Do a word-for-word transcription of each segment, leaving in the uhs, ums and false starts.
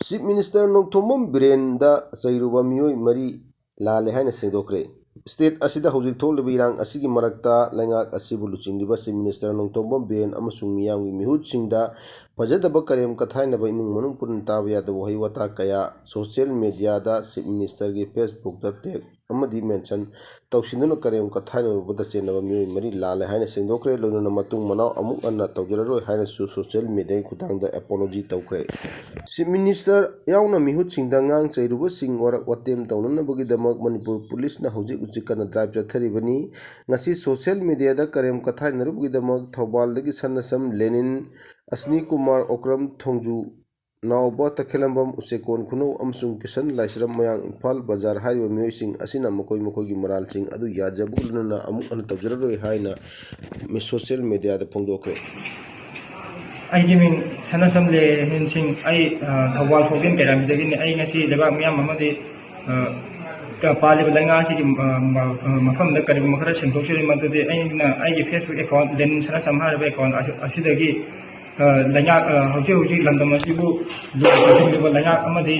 Chief minister Nongthombam ꯕꯤꯔꯦꯟꯗ ꯆꯩꯔꯨꯕ ꯃꯤꯑꯣꯏ ꯃꯔꯤ ꯂꯥꯜꯂꯦ ꯍꯥꯏꯅ ꯁꯦꯡꯗꯣꯛꯈ꯭ꯔꯦ꯫ ꯁ꯭ꯇꯦꯠ ꯑꯁꯤꯗ ꯍꯧꯖꯤꯛ ꯊꯣꯛꯂꯤꯕ ꯏꯔꯥꯡ ꯑꯁꯤꯒꯤ ꯃꯔꯛꯇ ꯂꯩꯉꯥꯛ ꯑꯁꯤꯕꯨ ꯂꯨꯆꯤꯡꯂꯤꯕ ꯆꯤꯐ ꯃꯤꯅꯤꯁꯇꯔ ꯅꯣꯡꯊꯣꯝꯕꯝ ꯕꯤꯔꯦꯟ ꯑꯃꯁꯨꯡ ꯃꯤꯌꯥꯝꯒꯤ ꯃꯤꯍꯨꯠꯁꯤꯡꯗ ꯐꯖꯗꯕ ꯀꯔꯦꯝ ꯀꯊꯥꯏꯅꯕ, ꯏꯃꯨꯡ ꯃꯅꯨꯡ ꯄꯨꯟꯅ ꯇꯥꯕ ꯌꯥꯗꯕ ꯋꯥꯍꯩ ꯋꯥꯇꯥ ꯀꯌꯥ ꯁꯣꯁꯤꯌꯦꯜ ꯃꯦꯗꯤꯌꯥꯗ ꯆꯤꯐ ꯃꯤꯅꯤꯁꯇꯔꯒꯤ ꯐꯦꯁꯕꯨꯛꯇ ꯇꯦꯒ ꯑꯃꯗꯤ ꯃꯦꯟꯁꯟ ꯇꯧꯁꯤꯟꯗꯨꯅ ꯀꯔꯦꯝ ꯀꯊꯥꯏꯅꯔꯨꯕꯗ ꯆꯦꯟꯅꯕ ꯃꯤꯑꯣꯏ ꯃꯔꯤ ꯂꯥꯜꯂꯦ ꯍꯥꯏꯅ ꯁꯦꯡꯗꯣꯛꯈ꯭ꯔꯦ꯫ ꯂꯣꯏꯅꯅ ꯃꯇꯨꯡ ꯃꯅꯥꯎ ꯑꯃꯨꯛ ꯍꯟꯅ ꯇꯧꯖꯔꯔꯣꯏ ꯍꯥꯏꯅꯁꯨ ꯁꯣꯁꯤꯌꯦꯜ ꯃꯦꯗꯤꯌꯥꯒꯤ ꯈꯨꯠꯊꯥꯡꯗ ꯑꯦꯄꯣꯂꯣꯖꯤ ꯇꯧꯈ꯭ꯔꯦ꯫ ꯆꯤꯐ ꯃꯤꯅꯤꯁꯇꯔ ꯌꯥꯎꯅ ꯃꯤꯍꯨꯠꯁꯤꯡꯗ ꯉꯥꯡ ꯆꯩꯔꯨꯕꯁꯤꯡ ꯋꯥꯔꯛ ꯋꯥꯇꯦꯝ ꯇꯧꯅꯅꯕꯒꯤꯗꯃꯛ ꯃꯅꯤꯄꯨꯔ ꯄꯨꯂꯤꯁꯅ ꯍꯧꯖꯤꯛ ꯍꯧꯖꯤꯛ ꯀꯟꯅ ꯗ꯭ꯔꯥꯏꯚ ꯆꯠꯊꯔꯤꯕꯅꯤ꯫ ꯉꯁꯤ ꯁꯣꯁꯤꯌꯦꯜ ꯃꯦꯗꯤꯌꯥꯗ ꯀꯔꯦꯝ ꯀꯊꯥꯏꯅꯔꯨꯕꯒꯤꯗꯃꯛ ꯊꯧꯕꯥꯜꯗꯒꯤ ꯁꯅꯁꯝ, ꯂꯦꯅꯤꯟ, ꯑꯁꯅꯤ ꯀꯨꯃꯥꯔ, ꯑꯣꯀ꯭ꯔꯝ, ꯊꯣꯡꯖꯨ, ꯅꯥꯎꯕ, ꯇꯈꯦꯂꯝꯕꯝ, ꯎꯆꯦꯀꯣꯟ ꯈꯨꯅꯧ ꯑꯃꯁꯨꯡ ꯀꯤꯁꯟ ꯂꯥꯏꯁ꯭ꯔꯝ ꯃꯌꯥꯡ ꯏꯝꯐꯥꯜ ꯕꯖꯥꯔ ꯍꯥꯏꯔꯤꯕ ꯃꯤꯑꯣꯏꯁꯤꯡ ꯑꯁꯤꯅ ꯃꯈꯣꯏ ꯃꯈꯣꯏꯒꯤ ꯃꯔꯥꯜꯁꯤꯡ ꯑꯗꯨ ꯌꯥꯖꯕꯒ ꯂꯣꯏꯅꯅ ꯑꯃꯨꯛ ꯍꯟꯅ ꯇꯧꯖꯔꯔꯣꯏ ꯍꯥꯏꯅ ꯃꯤ-, ꯁꯣꯁꯤꯌꯦꯜ ꯃꯦꯗꯤꯌꯥꯗ ꯐꯣꯡꯗꯣꯛꯈ꯭ꯔꯦ꯫ ꯑꯩꯒꯤ ꯃꯤꯡ ꯁꯅꯥꯁꯝ ꯂꯦꯅꯤꯟ ꯁꯤꯡ꯫ ꯑꯩ, ꯑ, ꯊꯧꯕꯥꯜ ꯐꯥꯎꯗꯦꯝ ꯄꯦꯔꯥꯃꯤꯗꯒꯤꯅꯤ꯫ ꯑꯩ ꯉꯁꯤ ꯂꯩꯕꯥꯛ ꯃꯤꯌꯥꯝ ꯑꯃꯗꯤ, ꯑ, ꯀ-, ꯄꯥꯜꯂꯤꯕ ꯂꯩꯉꯥꯛ ꯑꯁꯤꯒꯤ, ꯑ, ꯃ-, ꯑ, ꯃꯐꯝꯗ ꯀꯔꯤꯒꯨꯝꯕ ꯈꯔ ꯁꯦꯡꯗꯣꯛꯆꯔꯤ꯫ ꯃꯗꯨꯗꯤ ꯑꯩꯅ ꯑꯩꯒꯤ ꯐꯦꯁꯕꯨꯛ ꯑꯦꯀꯥꯎꯟ, ꯂꯦꯅꯤꯟ ꯁꯅꯥꯁꯝ ꯍꯥꯏꯔꯤꯕ ꯑꯦꯀꯥꯎꯟ ꯑꯁꯤ-, ꯑꯁꯤꯗꯒꯤ ꯑ, ꯂꯩꯉꯥꯛ, ꯑ, ꯍꯧꯖꯤꯛ ꯍꯧꯖꯤꯛ ꯂꯝꯗꯝ ꯑꯁꯤꯕꯨ ꯂꯨ-, ꯂꯨꯆꯤꯡꯂꯤꯕ ꯂꯩꯉꯥꯛ ꯑꯃꯗꯤ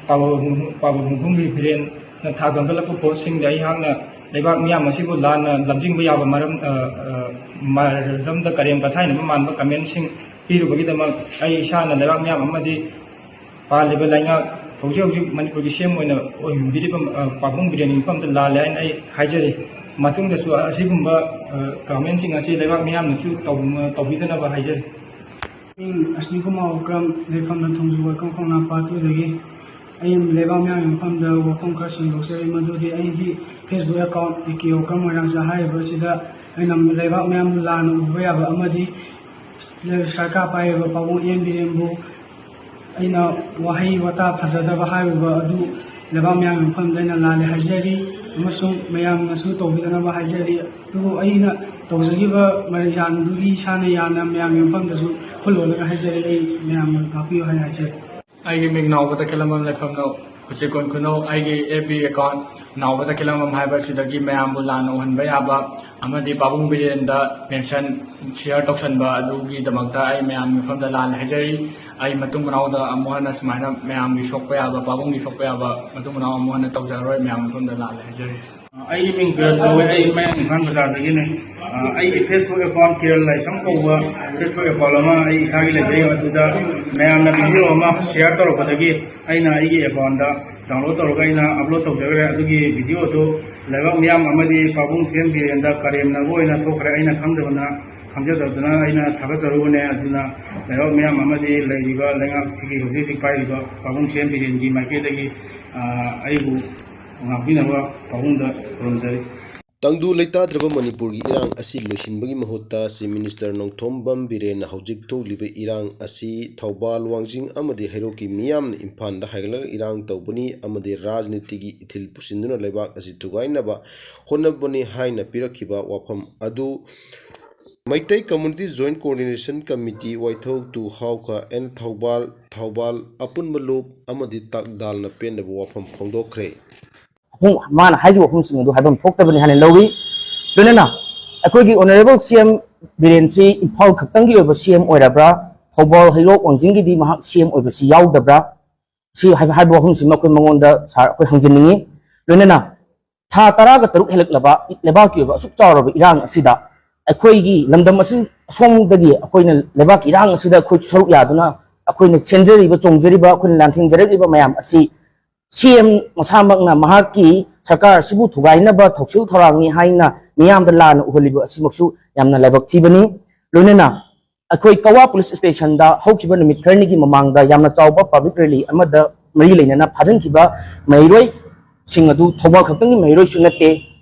ꯄꯥꯕ-, ꯄꯥꯕ ꯃꯨꯡꯐꯝꯒꯤ ꯕꯤꯔꯦꯟꯅ ꯊꯥꯡꯒꯠꯂꯛꯄ ꯄꯣꯁꯁꯤꯡꯗ ꯑꯩꯍꯥꯛꯅ ꯂꯩꯕꯥꯛ ꯃꯤꯌꯥꯝ ꯑꯁꯤꯕꯨ ꯂꯥꯟꯅ ꯂꯝꯖꯤꯡꯕ ꯌꯥꯕ ꯃꯔꯝ, ꯑ, ꯑ, ꯃꯔꯝꯗ ꯀꯔꯦꯝ ꯀꯊꯥꯏꯅꯕ ꯃꯥꯟꯕ ꯀꯃꯦꯟꯁꯤꯡ ꯄꯤꯔꯨꯕꯒꯤꯗꯃꯛ ꯑꯩ ꯏꯁꯥꯅ ꯂꯩꯕꯥꯛ ꯃꯤꯌꯥꯝ ꯑꯃꯗꯤ ꯄꯥꯜꯂꯤꯕ ꯂꯩꯉꯥꯛ ꯍꯧꯖꯤꯛ ꯍꯧꯖꯤꯛ ꯃꯅꯤꯄꯨꯔꯒꯤ ꯁꯤ ꯑꯦꯝ ꯑꯣꯏꯅ ꯑꯣꯏꯕꯤꯔꯤꯕ, ꯑ, ꯄꯥꯕꯨꯡ ꯕꯤꯔꯦꯟꯒꯤ ꯃꯐꯝꯗ ꯂꯥꯜꯂꯦ ꯍꯥꯏꯅ ꯑꯩ ꯍꯥꯏꯖꯔꯤ꯫ ꯃꯇꯨꯡꯗꯁꯨ ꯑꯁꯤꯒꯨꯝꯕ, ꯑ, ꯀꯃꯦꯟꯁꯤꯡ ꯑꯁꯤ ꯂꯩꯕꯥꯛ ꯃꯤꯌꯥꯝꯅꯁꯨ ꯇꯧ-, ꯇꯧꯕꯤꯗꯅꯕ ꯍꯥꯏꯖꯔꯤ꯫ ꯃꯤꯡ ꯑꯁꯅꯤ ꯀꯨꯃꯥꯔ ꯑꯣꯀ꯭ꯔꯝ, ꯂꯩꯐꯝꯅ ꯊꯣꯡꯖꯨ ꯋꯥꯏꯈꯣꯡ ꯈꯣꯡꯅꯥꯡ ꯄꯥꯠ ꯇꯨꯗꯒꯤ꯫ ꯑꯩ ꯂꯩꯕꯥꯛ ꯃꯤꯌꯥꯝꯒꯤ ꯃꯐꯝꯗ ꯋꯥꯐꯝ ꯈꯔ ꯁꯦꯡꯗꯣꯛꯆꯔꯤ, ꯃꯗꯨꯗꯤ ꯑꯩꯒꯤ Facebook account A K Okram Moirangcha ꯍꯥꯏꯔꯤꯕ ꯑꯁꯤꯗ ꯑꯩꯅ ꯂꯩꯕꯥꯛ ꯃꯤꯌꯥꯝꯕꯨ ꯂꯥꯟꯅ ꯎꯕ ꯌꯥꯕ ꯑꯃꯗꯤ ꯁꯔꯀꯥꯔ ꯄꯥꯏꯔꯤꯕ ꯄꯥꯕꯨꯡ ꯑꯦꯟ ꯕꯤꯔꯦꯟꯕꯨ ꯑꯩꯅ ꯋꯥꯍꯩ ꯋꯥꯇꯥ ꯐꯖꯗꯕ ꯍꯥꯏꯔꯨꯕ ꯑꯗꯨ ꯂꯩꯕꯥꯛ ꯃꯤꯌꯥꯝꯒꯤ ꯃꯐꯝꯗ ꯑꯩꯅ ꯂꯥꯜꯂꯦ ꯍꯥꯏꯖꯔꯤ ꯑꯃꯁꯨꯡ ꯃꯌꯥꯝꯅꯁꯨ ꯇꯧꯕꯤꯗꯅꯕ ꯍꯥꯏꯖꯔꯤ꯫ ꯑꯗꯨꯕꯨ ꯑꯩꯅ ꯇꯧꯖꯈꯤꯕ ꯃꯌꯥꯝꯗꯨꯒꯤ ꯏꯁꯥꯅ ꯌꯥꯅ ꯃꯌꯥꯝꯒꯤ ꯃꯐꯝꯗꯁꯨ ꯈꯨꯜꯂꯣꯜꯂꯒ ꯍꯥꯏꯖꯔꯤ, ꯑꯩ ꯃꯌꯥꯝꯅ ꯉꯥꯛꯄꯤꯌꯨ ꯍꯥꯏꯅ ꯍꯥꯏꯖꯔꯤ꯫ ꯑꯩꯒꯤ ꯃꯤꯡ ꯅꯥꯎꯕ ꯇꯈꯦꯜꯂꯝꯕꯝ, ꯂꯩꯐꯝ ꯅꯧ꯫ ꯎꯆꯦꯛꯀꯣꯟ ꯈꯨꯅꯧ ꯑꯩꯒꯤ ꯑꯦꯐ ꯕꯤ ꯑꯦꯀꯥꯎꯟ ꯅꯥꯎꯕꯗ ꯈꯤꯂꯪꯕꯝ ꯍꯥꯏꯕ ꯑꯁꯤꯗꯒꯤ ꯃꯌꯥꯝꯕꯨ ꯂꯥꯟꯅ ꯎꯍꯟꯕ ꯌꯥꯕ ꯑꯃꯗꯤ ꯄꯥꯕꯨꯡ ꯕꯤꯔꯦꯟꯗ ꯃꯦꯟꯁꯟ ꯁꯤꯌꯔ ꯇꯧꯁꯟꯕ ꯑꯗꯨꯒꯤꯗꯃꯛꯇ ꯑꯩ ꯃꯌꯥꯝꯒꯤ ꯃꯐꯝꯗ ꯂꯥꯟꯅ ꯍꯥꯏꯖꯔꯤ꯫ ꯑꯩ ꯃꯇꯨꯡ ꯃꯅꯥꯎꯗ ꯑꯃꯨꯛ ꯍꯟꯅ ꯁꯨꯃꯥꯏꯅ ꯃꯌꯥꯝꯒꯤ ꯁꯣꯛꯄ ꯌꯥꯕ, ꯄꯥꯕꯨꯡꯒꯤ ꯁꯣꯛꯄ ꯌꯥꯕ ꯃꯇꯨꯡ ꯃꯅꯥꯎ ꯑꯃꯨꯛ ꯍꯟꯅ ꯇꯧꯖꯔꯔꯣꯏ꯫ ꯃꯌꯥꯝꯒꯤ ꯃꯐꯝꯗ ꯂꯥꯟꯅ ꯍꯥꯏꯖꯔꯤ꯫ ꯑꯩꯒꯤ ꯃꯤꯡ ꯀꯤꯔꯟ ꯀꯧꯋꯦ꯫ ꯑꯩ ꯃꯌꯥꯡ ꯏꯝꯐꯥꯜ ꯕꯖꯥꯔꯗꯒꯤꯅꯦ꯫ ꯑ, ꯑꯩꯒꯤ ꯐꯦꯁꯕꯨꯛ ꯑꯦꯀꯥꯎꯟ ꯀꯤꯔꯟ ꯂꯥꯏꯁ꯭ꯔꯝ ꯀꯧꯕ ꯐꯦꯁꯕꯨꯛ ꯑꯦꯀꯥꯎꯟ ꯑꯃ ꯑꯩ ꯏꯁꯥꯒꯤ ꯂꯩꯖꯩ꯫ ꯑꯗꯨꯗ ꯃꯌꯥꯝꯅ ꯚꯤꯗꯤꯑꯣ ꯑꯃ ꯁꯤꯌꯔ ꯇꯧꯔꯛꯄꯗꯒꯤ ꯑꯩꯅ ꯑꯩꯒꯤ ꯑꯦꯀꯥꯎꯟꯗ ꯗꯥꯎꯟꯂꯣꯗ ꯇꯧꯔꯒ ꯑꯩꯅ ꯑꯞꯂꯣꯗ ꯇꯧꯖꯈ꯭ꯔꯦ꯫ ꯑꯗꯨꯒꯤ ꯚꯤꯗꯤꯑꯣꯗꯨ ꯂꯩꯕꯥꯛ ꯃꯤꯌꯥꯝ ꯑꯃꯗꯤ ꯄꯥꯕꯨꯡ ꯁꯤ ꯑꯦꯝ ꯕꯤꯔꯦꯟꯗ ꯀꯔꯦꯝꯅꯕ ꯑꯣꯏꯅ ꯊꯣꯛꯈ꯭ꯔꯦ꯫ ꯑꯩꯅ ꯈꯪꯗꯕꯅ, ꯈꯪꯖꯗꯕꯗꯨꯅ ꯑꯩꯅ ꯊꯥꯒꯠꯆꯔꯨꯕꯅꯦ꯫ ꯑꯗꯨꯅ ꯂꯩꯕꯥꯛ ꯃꯤꯌꯥꯝ ꯑꯃꯗꯤ ꯂꯩꯔꯤꯕ ꯂꯩꯉꯥꯛꯁꯤꯒꯤ ꯍꯧꯖꯤꯛ ꯍꯧꯖꯤꯛ ꯄꯥꯏꯔꯤꯕ ꯄꯥꯕꯨꯡ ꯁꯤ ꯑꯦꯝ ꯕꯤꯔꯦꯟꯒꯤ ꯃꯥꯏꯀꯩꯗꯒꯤ, ꯑ, ꯑꯩꯕꯨ ꯉꯥꯛꯄꯤꯅꯕ ꯄꯥꯕꯨꯡꯗ ꯈꯨꯔꯨꯝꯖꯔꯤ꯫ ꯇꯪꯗꯨ ꯂꯩꯇꯥꯗ꯭ꯔꯕ ꯃꯅꯤꯄꯨꯔꯒꯤ ꯏꯔꯥꯡ ꯑꯁꯤ ꯂꯣꯏꯁꯤꯟꯕꯒꯤ ꯃꯍꯨꯠꯇ Chief Minister ꯅꯣꯡꯊꯣꯝꯕꯝ ꯕꯤꯔꯦꯟꯅ ꯍꯧꯖꯤꯛ ꯊꯣꯛꯂꯤꯕ ꯏꯔꯥꯡ ꯑꯁꯤ ꯊꯧꯕꯥꯜ, ꯋꯥꯡꯖꯤꯡ ꯑꯃꯗꯤ ꯍꯩꯔꯣꯛꯀꯤ ꯃꯤꯌꯥꯝꯅ ꯏꯝꯐꯥꯜꯗ ꯍꯥꯏꯒꯠꯂꯒ ꯏꯔꯥꯡ ꯇꯧꯕꯅꯤ ꯑꯃꯗꯤ ꯔꯥꯖꯅꯤꯇꯤꯒꯤ ꯏꯊꯤꯜ ꯄꯨꯁꯤꯟꯗꯨꯅ ꯂꯩꯕꯥꯛ ꯑꯁꯤ ꯊꯨꯒꯥꯏꯅꯕ ꯍꯣꯠꯅꯕꯅꯤ ꯍꯥꯏꯅ ꯄꯤꯔꯛꯈꯤꯕ ꯋꯥꯐꯝ ꯑꯗꯨ Meitei Community Joint Coordination Committee ꯋꯥꯏꯊꯧ ꯇꯨ ꯍꯥꯎꯈ ꯑꯦꯟ ꯊꯧꯕꯥꯜ, ꯊꯧꯕꯥꯜ ꯑꯄꯨꯟꯕ ꯂꯨꯞ ꯑꯃꯗꯤ ꯇꯥꯛꯗꯥꯜꯅ ꯄꯦꯟꯗꯕ ꯋꯥꯐꯝ ꯐꯣꯡꯗꯣꯛꯈ꯭ꯔꯦ꯫ ꯃꯥꯅ ꯍꯥꯏꯈꯤꯕ ꯋꯥꯐꯝꯁꯤꯡ ꯑꯗꯨ ꯍꯥꯏꯐꯝ ꯊꯣꯛꯇꯕꯅꯤ ꯍꯥꯏꯅ ꯂꯧꯏ꯫ ꯂꯣꯏꯅꯅ ꯑꯩꯈꯣꯏꯒꯤ Honourable C M ꯕꯤꯔꯦꯟꯁꯤ ꯏꯝꯐꯥꯜ ꯈꯛꯇꯪꯒꯤ ꯑꯣꯏꯕ C M ꯑꯣꯏꯔꯕ꯭ꯔꯥ? ꯊꯧꯕꯥꯜ, ꯍꯩꯔꯣꯛ, ꯋꯥꯡꯖꯤꯡꯒꯤꯗꯤ ꯃꯍꯥꯛ C M ꯑꯣꯏꯕꯁꯤ ꯌꯥꯎꯗꯕ꯭ꯔꯥ? ꯁꯤ ꯍꯥꯏꯕ, ꯍꯥꯏꯕ ꯋꯥꯐꯝꯁꯤꯃ ꯑꯩꯈꯣꯏ ꯃꯉꯣꯟꯗ ꯁꯥꯔ ꯑꯩꯈꯣꯏ ꯍꯪꯖꯅꯤꯡꯉꯤ꯫ ꯂꯣꯏꯅꯅ ꯊꯥ ꯇꯔꯥꯒ ꯇꯔꯨꯛ ꯍꯦꯜꯂꯛꯂꯕ ꯂꯩꯕꯥꯛꯀꯤ ꯑꯣꯏꯕ ꯑꯁꯨꯛ ꯆꯥꯎꯔꯕ ꯏꯔꯥꯡ ꯑꯁꯤꯗ ꯑꯩꯈꯣꯏꯒꯤ ꯂꯝꯗꯝ ꯑꯁꯤ ꯑꯁꯣꯝꯗꯒꯤ ꯑꯩꯈꯣꯏꯅ ꯂꯩꯕꯥꯛꯀꯤ ꯏꯔꯥꯡ ꯑꯁꯤꯗ ꯑꯩꯈꯣꯏ ꯁꯔꯨꯛ ꯌꯥꯗꯨꯅ ꯑꯩꯈꯣꯏꯅ ꯆꯦꯟꯖꯔꯤꯕ, ꯆꯣꯡꯖꯔꯤꯕ, ꯑꯩꯈꯣꯏꯅ ꯂꯥꯟꯊꯦꯡꯖꯔꯛꯂꯤꯕ ꯃꯌꯥꯝ ꯑꯁꯤ C M ꯃꯁꯥꯃꯛꯅ ꯃꯍꯥꯛꯀꯤ ꯁꯔꯀꯥꯔ ꯑꯁꯤꯕꯨ ꯊꯨꯒꯥꯏꯅꯕ ꯊꯧꯁꯤꯜ ꯊꯧꯔꯥꯡꯅꯤ ꯍꯥꯏꯅ ꯃꯤꯌꯥꯝꯗ ꯂꯥꯟꯅ ꯎꯍꯜꯂꯤꯕ ꯑꯁꯤꯃꯛꯁꯨ ꯌꯥꯝꯅ ꯂꯥꯏꯕꯛ ꯊꯤꯕꯅꯤ꯫ ꯂꯣꯏꯅꯅ ꯑꯩꯈꯣꯏ ꯀꯋꯥ ꯄꯨꯂꯤꯁ ꯁ꯭ꯇꯦꯁꯟꯗ ꯍꯧꯈꯤꯕ ꯅꯨꯃꯤꯠ ꯈꯔꯅꯤꯒꯤ ꯃꯃꯥꯡꯗ ꯌꯥꯝꯅ ꯆꯥꯎꯕ ꯄꯕ꯭ꯂꯤꯛ ꯔꯦꯂꯤ ꯑꯃꯗ ꯃꯔꯤ ꯂꯩꯅꯅ ꯐꯥꯖꯤꯟꯈꯤꯕ ꯃꯍꯩꯔꯣꯏꯁꯤꯡ ꯑꯗꯨ ꯊꯧꯕꯥꯜ ꯈꯛꯇꯪꯒꯤ ꯃꯍꯩꯔꯣꯏꯁꯨ ꯅꯠꯇꯦ꯫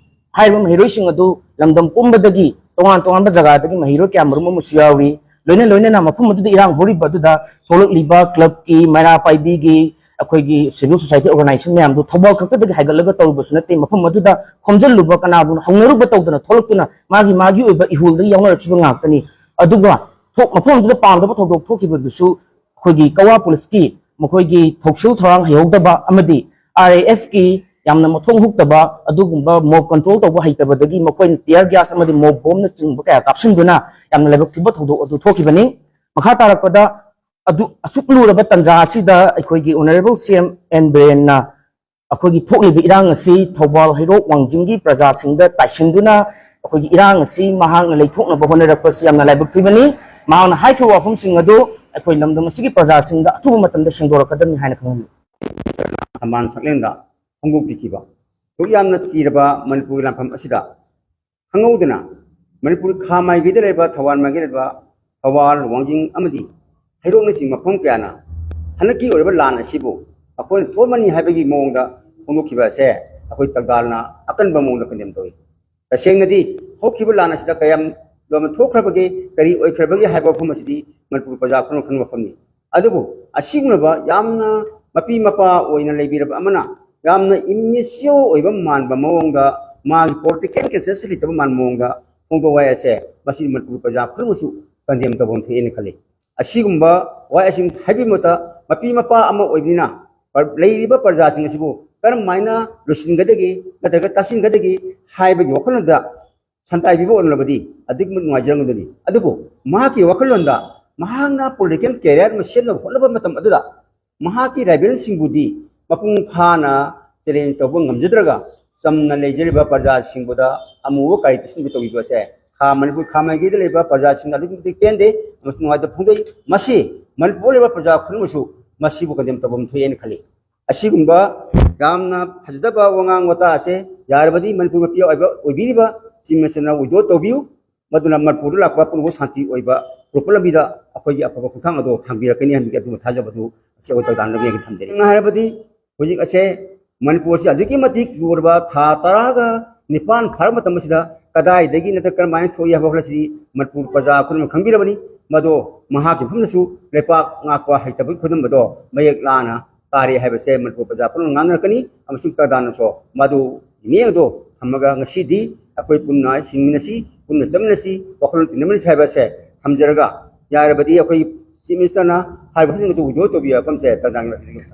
ꯍꯥꯏꯔꯤꯕ ꯃꯍꯩꯔꯣꯏꯁꯤꯡ ꯑꯗꯨ ꯂꯝꯗꯝ ꯄꯨꯝꯕꯗꯒꯤ, ꯇꯣꯉꯥꯟ ꯇꯣꯉꯥꯟꯕ ꯖꯒꯥꯗꯒꯤ ꯃꯍꯩꯔꯣꯏ ꯀꯌꯥ ꯃꯔꯨꯝ ꯑꯃꯁꯨ ꯌꯥꯎꯔꯤ꯫ ꯂꯣꯏꯅ ꯂꯣꯏꯅꯅ ꯃꯐꯝ ꯑꯗꯨꯗ ꯏꯔꯥꯡ ꯍꯧꯔꯤꯕ ꯑꯗꯨꯗ ꯊꯣꯛꯂꯛꯂꯤꯕ ꯀ꯭ꯂꯕꯀꯤ, ꯃꯩꯔꯥ ꯄꯥꯏꯕꯤꯒꯤ, ꯑꯩꯈꯣꯏꯒꯤ ꯁꯤꯚꯤꯜ ꯁꯣꯁꯥꯏꯇꯤ ꯑꯣꯔꯒꯅꯥꯏꯖꯦꯁꯟ ꯃꯌꯥꯝꯗꯨ ꯊꯧꯕꯥꯜ ꯈꯛꯇꯗꯒꯤ ꯍꯥꯏꯒꯠꯂꯒ ꯇꯧꯔꯨꯕꯁꯨ ꯅꯠꯇꯦ꯫ ꯃꯐꯝ ꯑꯗꯨꯗ ꯈꯣꯝꯖꯤꯜꯂꯨꯕ, ꯀꯅꯥꯕꯨ ꯍꯧꯅꯔꯨꯕ ꯇꯧꯗꯅ ꯊꯣꯛꯂꯛꯇꯨꯅ ꯃꯥꯒꯤ ꯃꯥꯒꯤ ꯑꯣꯏꯕ ꯏꯍꯨꯜꯗ ꯌꯥꯎꯅꯔꯛꯈꯤꯕ ꯉꯥꯛꯇꯅꯤ꯫ ꯑꯗꯨꯒ ꯊꯣꯛ-, ꯃꯐꯝ ꯑꯗꯨꯗ ꯄꯥꯝꯗꯕ ꯊꯧꯗꯣꯛ ꯊꯣꯛꯈꯤꯕꯗꯨꯁꯨ ꯑꯩꯈꯣꯏꯒꯤ ꯀꯋꯥ ꯄꯨꯂꯤꯁꯀꯤ ꯃꯈꯣꯏꯒꯤ ꯊꯧꯁꯤꯜ ꯊꯧꯔꯥꯡ ꯍꯩꯍꯧꯗꯕ ꯑꯃꯗꯤ ꯑꯥꯔ ꯑꯦ ꯑꯦꯐꯀꯤ ꯌꯥꯝꯅ ꯃꯊꯣꯡ ꯍꯨꯛꯇꯕ ꯑꯗꯨꯒꯨꯝꯕ ꯃꯣꯕ ꯀꯟꯇ꯭ꯔꯣꯜ ꯇꯧꯕ ꯍꯩꯇꯕꯗꯒꯤ ꯃꯈꯣꯏꯅ ꯇꯤꯌꯔ ꯒ꯭ꯌꯥꯁ ꯑꯃꯗꯤ ꯃꯣꯕ ꯕꯣꯝꯅꯆꯤꯡꯕ ꯀꯌꯥ ꯀꯥꯞꯁꯤꯟꯗꯨꯅ ꯌꯥꯝꯅ ꯂꯥꯏꯕꯛ ꯊꯤꯕ ꯊꯧꯗꯣꯛ ꯑꯗꯨ ꯊꯣꯛꯈꯤꯕꯅꯤ꯫ ꯃꯈꯥ ꯇꯥꯔꯛꯄꯗ ꯑꯗꯨ ꯑꯁꯨꯛ ꯂꯨꯔꯕ ꯇꯥꯟꯖꯥ ꯑꯁꯤꯗ ꯑꯩꯈꯣꯏꯒꯤ ꯑꯣꯅꯔꯦꯕꯜ ꯁꯤ ꯑꯦꯝ ꯑꯦꯟ ꯕꯤꯔꯦꯟꯅ ꯑꯩꯈꯣꯏꯒꯤ ꯊꯣꯛꯂꯤꯕ ꯏꯔꯥꯡ ꯑꯁꯤ ꯊꯧꯕꯥꯜ ꯍꯩꯔꯣꯛ ꯋꯥꯡꯖꯤꯡꯒꯤ ꯄ꯭ꯔꯖꯥꯁꯤꯡꯗ ꯇꯥꯏꯁꯤꯟꯗꯨꯅ ꯑꯩꯈꯣꯏꯒꯤ ꯏꯔꯥꯡ ꯑꯁꯤ ꯃꯍꯥꯛꯅ ꯂꯩꯊꯣꯛꯅꯕ ꯍꯣꯠꯅꯔꯛꯄꯁꯤ ꯌꯥꯝꯅ ꯂꯥꯏꯕꯛ ꯊꯤꯕꯅꯤ꯫ ꯃꯍꯥꯛꯅ ꯍꯥꯏꯈꯤꯕ ꯋꯥꯐꯝꯁꯤꯡ ꯑꯗꯨ ꯑꯩꯈꯣꯏ ꯂꯝꯗꯝ ꯑꯁꯤꯒꯤ ꯄ꯭ꯔꯖꯥꯁꯤꯡꯗ ꯑꯊꯨꯕ ꯃꯇꯝꯗ ꯁꯦꯡꯗꯣꯔꯛꯀꯗꯕꯅꯤ ꯍꯥꯏꯅ ꯈꯪꯍꯟꯅꯤꯡꯏ꯫ ꯊꯝꯕꯥꯜ ꯁꯛꯂꯦꯟꯗ ꯐꯣꯡꯗꯣꯛꯄꯤꯈꯤꯕ ꯑꯁꯨꯛ ꯌꯥꯝꯅ ꯆꯤꯔꯕ ꯃꯅꯤꯄꯨꯔꯒꯤ ꯂꯥꯟꯐꯝ ꯑꯁꯤꯗ ꯈꯪꯍꯧꯗꯅ ꯃꯅꯤꯄꯨꯔ ꯈꯥ ꯃꯥꯏꯀꯩꯗ ꯂꯩꯕ, ꯊꯧꯕꯥꯜ ꯃꯥꯏꯀꯩꯗ ꯂꯩꯕ ꯊꯧꯕꯥꯜ, ꯋꯥꯡꯖꯤꯡ ꯑꯃꯗꯤ ꯍꯩꯔꯣꯛꯅꯆꯤꯡꯕ ꯃꯐꯝ ꯀꯌꯥꯅ ꯍꯟꯗꯛꯀꯤ ꯑꯣꯏꯔꯤꯕ ꯂꯥꯟ ꯑꯁꯤꯕꯨ ꯑꯩꯈꯣꯏꯅ ꯊꯣꯛꯃꯅꯤ ꯍꯥꯏꯕꯒꯤ ꯃꯑꯣꯡꯗ ꯐꯣꯡꯗꯣꯛꯈꯤꯕ ꯑꯁꯦ ꯑꯩꯈꯣꯏ ꯇꯛꯗꯥꯜꯅ ꯑꯀꯟꯕ ꯃꯑꯣꯡꯗ ꯀꯟꯗꯦꯝ ꯇꯧꯏ꯫ ꯇꯁꯦꯡꯅꯗꯤ ꯍꯧꯈꯤꯕ ꯂꯥꯟ ꯑꯁꯤꯗ ꯀꯌꯥꯝ ꯂꯣꯟꯕ ꯊꯣꯛꯈ꯭ꯔꯕꯒꯦ, ꯀꯔꯤ ꯑꯣꯏꯈ꯭ꯔꯕꯒꯦ ꯍꯥꯏꯕ ꯋꯥꯐꯝ ꯑꯁꯤꯗꯤ ꯃꯅꯤꯄꯨꯔ ꯄ꯭ꯔꯖꯥ ꯄꯨꯝꯅꯃꯛ ꯈꯪꯕ ꯋꯥꯐꯝꯅꯤ꯫ ꯑꯗꯨꯕꯨ ꯑꯁꯤꯒꯨꯝꯂꯕ ꯌꯥꯝꯅ ꯃꯄꯤ ꯃꯄꯥ ꯑꯣꯏꯅ ꯂꯩꯕꯤꯔꯕ ꯑꯃꯅ ꯌꯥꯝꯅ ꯏꯝꯃꯦꯆꯤꯌꯣꯔ ꯑꯣꯏꯕ ꯃꯥꯟꯕ ꯃꯑꯣꯡꯗ, ꯃꯥꯒꯤ ꯄꯣꯂꯤꯇꯤꯀꯦꯜ ꯀꯟꯁꯤꯌꯁ ꯂꯩꯇꯕ ꯃꯥꯟꯕ ꯃꯑꯣꯡꯗ ꯐꯣꯡꯗꯣꯛ ꯋꯥꯍꯩ ꯑꯁꯦ ꯃꯁꯤ ꯃꯅꯤꯄꯨꯔ ꯄ꯭ꯔꯖꯥ ꯈꯨꯗꯤꯡꯃꯛꯁꯨ ꯀꯟꯗꯦꯝ ꯇꯧꯐꯝ ꯊꯣꯛꯑꯦꯅ ꯈꯜꯂꯤ꯫ ꯑꯁꯤꯒꯨꯝꯕ ꯋꯥꯍꯩ ꯑꯁꯤ ꯍꯥꯏꯕꯒꯤ ꯃꯍꯨꯠꯇ ꯃꯄꯤ ꯃꯄꯥ ꯑꯃ ꯑꯣꯏꯕꯅꯤꯅ ꯂꯩꯔꯤꯕ ꯄ꯭ꯔꯖꯥꯁꯤꯡ ꯑꯁꯤꯕꯨ ꯀꯔꯝ ꯍꯥꯏꯅ ꯂꯣꯏꯁꯤꯟꯒꯗꯒꯦ ꯅꯠꯇ꯭ꯔꯒ ꯇꯥꯁꯤꯟꯒꯗꯒꯦ ꯍꯥꯏꯕꯒꯤ ꯋꯥꯈꯜꯂꯣꯟꯗ ꯁꯟꯇꯥꯏ ꯄꯤꯕ ꯑꯣꯏꯔꯝꯂꯕꯗꯤ ꯑꯗꯨꯛꯀꯤ ꯃꯇꯤꯛ ꯅꯨꯡꯉꯥꯏꯖꯔꯝꯒꯗꯕꯅꯤ꯫ ꯑꯗꯨꯕꯨ ꯃꯍꯥꯛꯀꯤ ꯋꯥꯈꯜꯂꯣꯟꯗ ꯃꯍꯥꯛꯅ ꯄꯣꯂꯤꯇꯤꯀꯦꯜ ꯀꯦꯔꯤꯌꯔ ꯑꯃ ꯁꯦꯝꯅꯕ ꯍꯣꯠꯅꯕ ꯃꯇꯝ ꯑꯗꯨꯗ ꯃꯍꯥꯛꯀꯤ ꯔꯥꯏꯕꯦꯜꯁꯤꯡꯕꯨꯗꯤ ꯃꯄꯨꯡ ꯐꯥꯅ ꯆꯦꯂꯦꯟꯖ ꯇꯧꯕ ꯉꯝꯖꯗ꯭ꯔꯒ ꯆꯝꯅ ꯂꯩꯖꯔꯤꯕ ꯄ꯭ꯔꯖꯥꯁꯤꯡꯕꯨꯗ ꯑꯃꯨꯕ ꯀꯥꯔꯤ ꯇꯩꯁꯤꯟꯕ ꯇꯧꯕꯤꯕ ꯑꯁꯦ ꯈꯥ ꯃꯅꯤꯄꯨꯔ ꯈꯥ ꯃꯥꯏꯀꯩꯗ ꯂꯩꯕ ꯄ꯭ꯔꯖꯥꯁꯤꯡꯅ ꯑꯗꯨꯛꯀꯤ ꯃꯇꯤꯛ ꯄꯦꯟꯗꯦ ꯑꯃꯁꯨꯡ ꯅꯨꯡꯉꯥꯏꯇꯕ ꯐꯣꯡꯗꯣꯛꯏ꯫ ꯃꯁꯤ ꯃꯅꯤꯄꯨꯔꯗ ꯂꯩꯕ ꯄ꯭ꯔꯖꯥ ꯈꯨꯗꯤꯡꯃꯛꯁꯨ ꯃꯁꯤꯕꯨ ꯀꯟꯗꯦꯝ ꯇꯧꯐꯝ ꯊꯣꯛꯑꯦꯅ ꯈꯜꯂꯤ꯫ ꯑꯁꯤꯒꯨꯝꯕ ꯌꯥꯝꯅ ꯐꯖꯗꯕ ꯋꯥꯉꯥꯡ ꯋꯥꯇꯥ ꯑꯁꯦ ꯌꯥꯔꯕꯗꯤ ꯃꯅꯤꯄꯨꯔ ꯃꯄꯤ ꯑꯣꯏꯕ ꯑꯣꯏꯕꯤꯔꯤꯕ ꯆꯤꯐ ꯃꯤꯅꯤꯁꯇꯔꯅ ꯋꯤꯗ꯭ꯔꯣ ꯇꯧꯕꯤꯌꯨ꯫ ꯃꯗꯨꯅ ꯃꯅꯤꯄꯨꯔꯗ ꯂꯥꯛꯄ ꯄꯨꯝꯅꯃꯛ ꯁꯥꯟꯇꯤ ꯑꯣꯏꯕ ꯄꯨꯔꯛꯄ ꯂꯝꯕꯤꯗ ꯑꯩꯈꯣꯏꯒꯤ ꯑꯐꯕ ꯈꯣꯡꯊꯥꯡ ꯑꯗꯨ ꯊꯥꯡꯕꯤꯔꯛꯀꯅꯤ ꯍꯥꯏꯕꯒꯤ ꯑꯗꯨꯒꯨꯝꯕ ꯊꯥꯖꯕ ꯑꯗꯨ ꯑꯁꯤ ꯑꯩꯈꯣꯏ ꯇꯛꯗꯥꯜꯅ ꯊꯝꯖꯔꯤ꯫ ꯁꯦꯡꯅ ꯍꯥꯏꯔꯕꯗꯤ ꯍꯧꯖꯤꯛ ꯑꯁꯦ ꯃꯅꯤꯄꯨꯔ ꯑꯁꯤ ꯑꯗꯨꯛꯀꯤ ꯃꯇꯤꯛ ꯂꯨꯔꯕ ꯊꯥ ꯇꯔꯥꯒ ꯅꯤꯄꯥꯟ ꯐꯥꯔꯕ ꯃꯇꯝ ꯑꯁꯤꯗ ꯀꯗꯥꯏꯗꯒꯤ ꯅꯠꯇ꯭ꯔꯒ ꯀꯔꯝꯍꯥꯏꯅ ꯊꯣꯛꯏ ꯍꯥꯏꯕ ꯋꯥꯈꯜ ꯑꯁꯤꯗꯤ ꯃꯅꯤꯄꯨꯔ ꯄ꯭ꯔꯖꯥ ꯄꯨꯝꯅꯃꯛ ꯈꯪꯕꯤꯔꯕꯅꯤ꯫ ꯃꯗꯣ ꯃꯍꯥꯛꯀꯤ ꯃꯐꯝꯗꯁꯨ ꯂꯩꯄꯥꯛ ꯉꯥꯛꯄ ꯍꯩꯇꯕꯒꯤ ꯈꯨꯗꯝ ꯑꯗꯣ ꯃꯌꯦꯛ ꯂꯥꯅ ꯇꯥꯔꯦ ꯍꯥꯏꯕꯁꯦ ꯃꯅꯤꯄꯨꯔ ꯄ꯭ꯔꯖꯥ ꯄꯨꯝꯅꯃꯛ ꯉꯥꯡꯅꯔꯛꯀꯅꯤ ꯑꯃꯁꯨꯡ ꯇꯛꯗꯥꯜꯅꯁꯨ ꯃꯗꯨ ꯃꯤꯠꯌꯦꯡ ꯑꯗꯣ ꯊꯝꯃꯒ ꯉꯁꯤꯗꯤ ꯑꯩꯈꯣꯏ ꯄꯨꯟꯅ ꯍꯤꯡꯃꯤꯟꯅꯁꯤ, ꯄꯨꯟꯅ ꯆꯠꯃꯤꯟꯅꯁꯤ, ꯋꯥꯈꯜꯂꯣꯟ ꯇꯤꯟꯅꯃꯤꯟꯅꯁꯤ ꯍꯥꯏꯕꯁꯦ ꯊꯝꯖꯔꯒ ꯌꯥꯔꯕꯗꯤ ꯑꯩꯈꯣꯏ ꯆꯤꯐ ꯃꯤꯅꯤꯁꯇꯔꯅ ꯍꯥꯏꯕ ꯈꯨꯗꯤꯡꯃꯛꯇ ꯋꯤꯗ꯭ꯔꯣ ꯇꯧꯕꯤꯌꯨ ꯍꯥꯏꯕ ꯑꯃꯁꯦ ꯇꯥꯟꯖꯥꯒꯤ ꯃꯇꯤꯛ